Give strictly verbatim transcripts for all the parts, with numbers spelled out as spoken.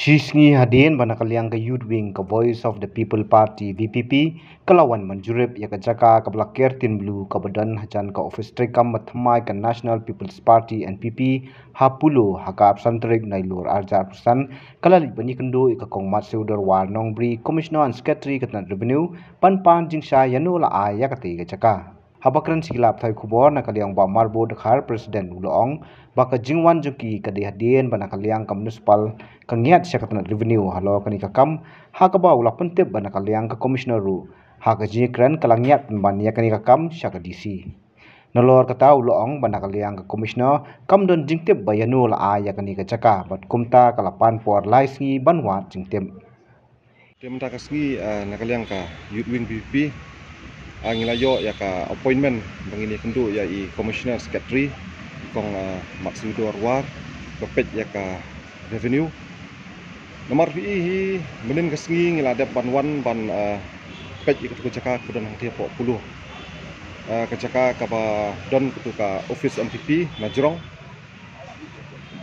Shi sngi hadien ba na ka liang ka Youth Wing ka Voice of the People Party, V P P, ka la wan ban jurip ïa ka jaka kaba la ker tin blue kaba don hajan ka office treikam ba thymmai ka National People's Party, N P P, ha Polo, ha ka arphew san tarik Nailur arhajar arphew san, ka la leit ban ïakynduh ïa ka Kong Matsudor War Nongbri, Commissioner and Secretary ka tnat Revenue, ban pan jingshai ïano la ai ïa katei ka jaka. Haba kren sha ki lad pathai khubor na ka liang Bah Marbud Dkhar, President, u la ong ba ka jingwan jong ki ka dei hadien ba na ka liang ka municipal ka ngiat sha ka tnat Revenue halor kane ka kam, ha kaba u la pyntip ba na ka liang ka Commissioner ruh ha ka jingkren ka la ngiat pynban ïa kane ka kam sha ka D C. Nalor kata u la ong ba na ka liang ka Commissioner kam don jingtip ba ïano la ai ïa kane ka jaka, bad kumta ka la pan por lai sngi ban wad jingtip. Te mynta ka sngi, ah, na ka liang ka Youth Wing V P P, ah, ngi la ïoh ïa ka appointment ba ngin ïakynduh ïa i Commissioner Secretary, i Kong, ah, Matsudor War, ba peit ïa ka Revenue. Namar phi i hi, mynnin ka sngi ngi la dep ban wan ban, ah, peit ïa katu ka jaka kaba don hangtei hapoh Polo. Ah, ka jaka kaba don katu ka office N P P na jrong.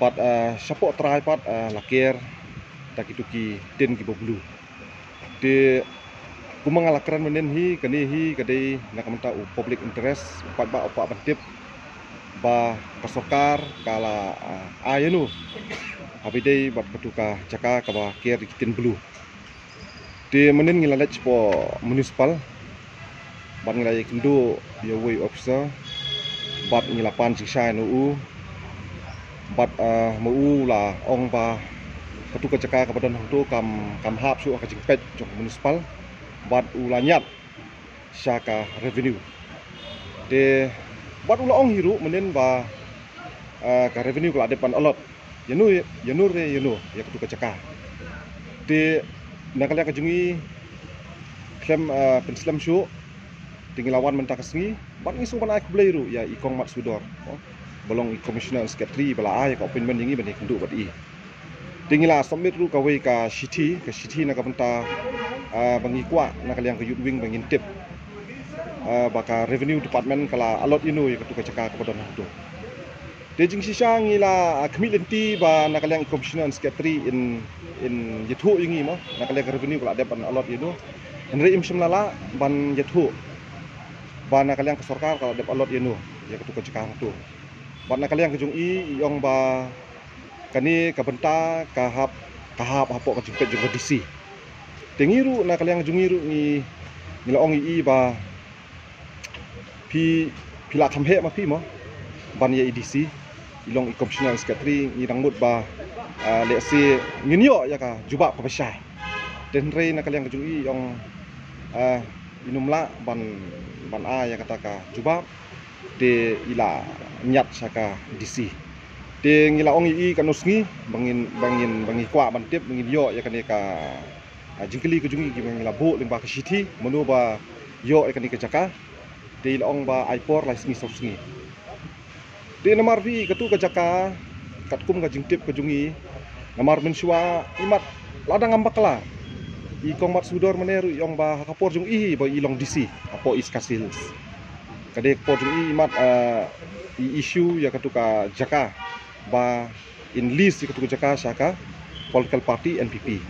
Bad, ah, shapoh trai pat, ah, la ker da kitu ki tin kiba blue. Te kumba nga la kren mynnin hi, kane hi ka dei na ka bynta u public interest, u paidbah u kwah ban tip ba ka sorkar ka la, ah, ai ïano haba ïadei bad katu ka jaka kaba ker da ki tin blue. Te mynnin ngi la leit shapoh municipal bad ngi la ïakynduh ïa uwei u officer bad ngi la pan jingshai na u. Bad, ah, ma u la ong ba katu ka jaka kaba don hangto kam, kam hap shuh ha ka jingpeit jong ka municipal, bad u la ngiat sha ka Revenue. Te bad u la ong hi ruh mynnin ba, ah, ka Revenue ka la dep ban allot ïano, ïano re ïano ïa katu ka jaka. Te na ka liang ka jong ngi khlem, ah, pynslem shuh, te ngi la wan mynta ka sngi bad ngi sngew ban ai khublei ruh ïa i Kong Matsudor, oh, ba long i Commissioner and Secretary ba la ai ka appointment ïa ngi ban ïakynduh bad i. Te ngi la submit ruh kawei ka shithi, ka shithi na ka bynta, ah, ba ngi kwah na ka liang ka Youth Wing ba ngin tip, ah, ba ka Revenue Department ka la allot ïano ïa katu ka jaka kaba don hangto. Te jingshisha ngi la, ah, khmih lynti ba na ka liang i Commissioner and Secretary in, in ïathuh ïa ngi mo, na ka liang ka Revenue ka la dep ban allot ïano. Hynrei im shym la lah ban ïathuh ba na ka liang ka sorkar ka la dep allot ïano ïa katu ka jaka hangto. Bad na ka liang ka jong i, i ong ba kane ka bynta ka hap, ka hap hapoh ka jingpeit jong ka D C. Te ngi ruh na ka liang ka jong ngi ruh ngi, ngi la ong ïa i ba phi, phi lah kham heh ma phi mo ban ïa i D C, i long i Commissioner and Secretary, ngi dang mut ba, ah, lehse ngin ïoh ïa ka jubab kaba shai. Te hynrei na ka liang ka jong i, i ong, ah, i nym lah ban, ban ai ïa kata ka jubab. Te i la ngiat sha ka D C. Te ngi la ong ïa i katno sngi ba ngin, ba ngin, ba ngi kwah ban tip, ba ngin ïoh ïa kane ka, ah, jingkylli ka jong i, kiba ngi la buh lyngba ka shithi, mano ba ïoh ïa kane ka jaka. Te i la ong ba ai por lai sngi saw sngi. Te namar phi i katu ka jaka, katkum ka jingtip ka jong i, namar mynshuwa i mat la dang ngam bakla. I Kong Matsudor mynne ruh i ong ba ha ka por jong i hi ba i long D C hapoh East Khasi Hills, ka dei ka por jong i, i mat, ah, i issue ïa katu ka jaka ba in lease ïa katu ka jaka sha ka political party N P P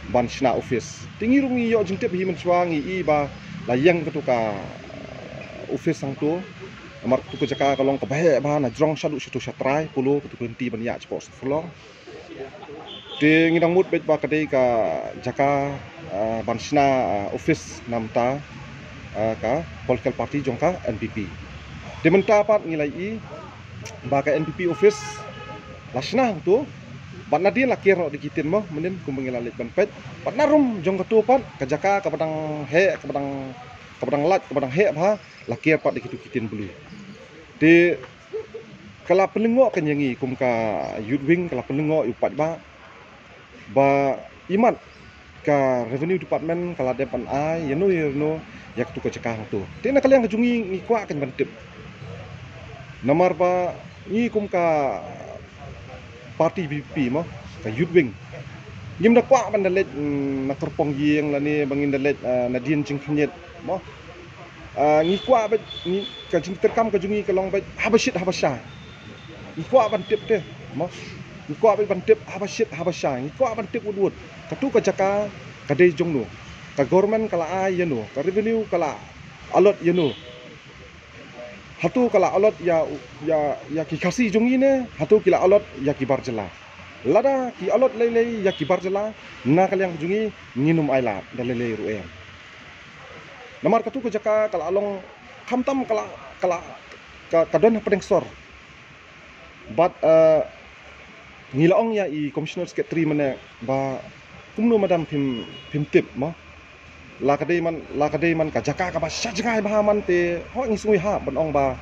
ban shna office. Te ngi ruh ngi ïoh jingtip hi mynshuwa, ngi i ba la ïeng katu ka, ah, office hangto. Namar katu ka jaka ka long kaba heh bha, na jrong shaduh shato sha trai Polo, katu ka lynti ban ïaid shapoh Sutphurlong. Te ngi dang mut beit ba ka dei ka jaka, ah, ban shna, ah, office na bynta, ah, ka political party jong ka N P P. Te mynta pat ngi la ïohi ba ka N P P office la shna hangto, bad nadien la ker noh da ki tin mo, mynnin kumba ngi la leit ban peit. Bad na rum jong kato pat, ka jaka kaba dang heh, kaba dang, kaba dang lait, kaba dang heh bha, la ker pat da kitu ki tin blue. Te ka la pynlyngngoh kan ïa ngi kum ka Youth Wing, ka la pynlyngngoh ïa u paidbah ba i mat ka Revenue Department ka la dep ban ai ïano ïano ïa katu ka jaka hangto. Te na ka liang ka jong ngi, ngi kwah kan ban tip. Namar ba ngi kum ka party V P P mo, ka Youth Wing, ngim da kwah ban da leit, mm, na kyrpong ïing lane ba ngin da leit, ah, nadien jingkhynñiat mo. Ah, ngi kwah beit, ngi, ka jingtreikam ka jong ngi ka long beit haba shit haba shai. Ngi kwah ban tip te mo. Ngi kwah beit ban tip haba shit haba shai, ngi kwah ban tip wut wut. Katu ka jaka ka dei jong no. Ka government ka la ai ïa no, ka revenue ka la allot ïa no. Hatu ka la allot ïa, ïa, ïa ki Khasi jong ngi ne, hatu ki la allot ïa ki bar jylla. Lada ki allot lei lei ïa ki bar jylla, na ka liang jong ngi ngin ym ailad da lei lei ruh em. Namar katu ka jaka ka la long khamtam ka la, ka la, ka, ka don hapdeng sor. Bad, eh, ngi la ong ïa i Commissioner Secretary mynne ba kumno madam phim, phim tip mo. La ka dei man, la ka dei man ka jaka kaba sha jngai bha man te, ho ngi sngew hap ban ong ba,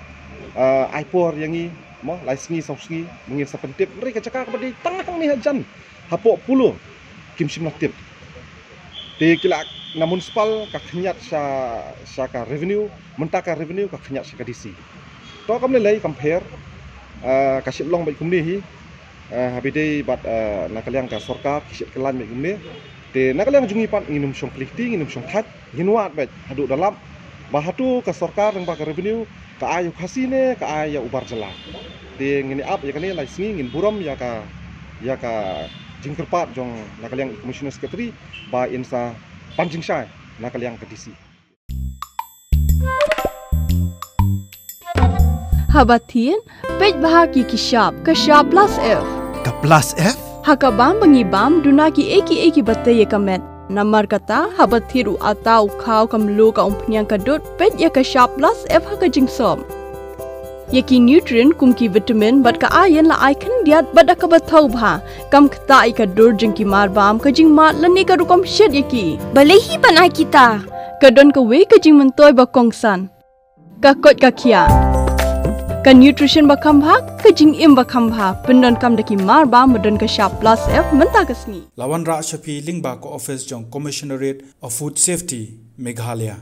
eh, ai por ïa ngi mo, lai sngi saw sngi, ba ngin sa pyntip. Hynrei ka jaka kaba dei tang hangne hajan hapoh Polo kim shym la tip. Te ki la na municipal ka khynñiat sha, sha ka revenue, mynta ka revenue ka khynñiat sha ka D C. To kam lei lei kam pher, eh, ka shym long beit kumne hi, eh, haba ïadei bad, eh, na ka liang ka sorkar ki shet kyllaiñ beit kumne. Te na ka liang jong ngi pat ngin ym shong khlieh kti, ngin ym shong thait, ngin wad beit haduh da lap ba hatu ka sorkar lyngba ka revenue ka ai ïa u Khasi ne ka ai ïa u bar jylla. Te ngin ïa ap ïa kane lai sngi, ngin burom ïa ka, ïa ka jingkyrpad jong na ka liang i Commissioner Secretary ba in sa pan jingshai na ka liang ka D C. Haba thied, peit bha ki ki shap, ka shap plus F. Ka plus F? Ha ka bam ba ngi bam, duna ki ei ki ei kiba tei ïa ka met. Namar kata, haba thied u atta u khaw ka mluh ka umphniang ka dud, peit ïa ka shap plus F ha ka jingsop. Ïa ki nutrient kum ki vitamin bad ka iron la ai khyndiat bad da kaba thaw bha. Kam ktah ïa ka dur jong ki mar bam, ka jingmad lane ka rukom shet ïa ki. Balei hi ban ai kita? Ka don kawei ka jingmyntoi ba kongsan. Ka koit ka khiah. Ka nutrition ba kham bha, ka jingim ba kham bha. Pyndonkam da ki mar bam ba don ka shap plus F mynta ka sngi. La wanrah sha phi lyngba ka office jong Commissionerate of Food Safety, Meghalaya.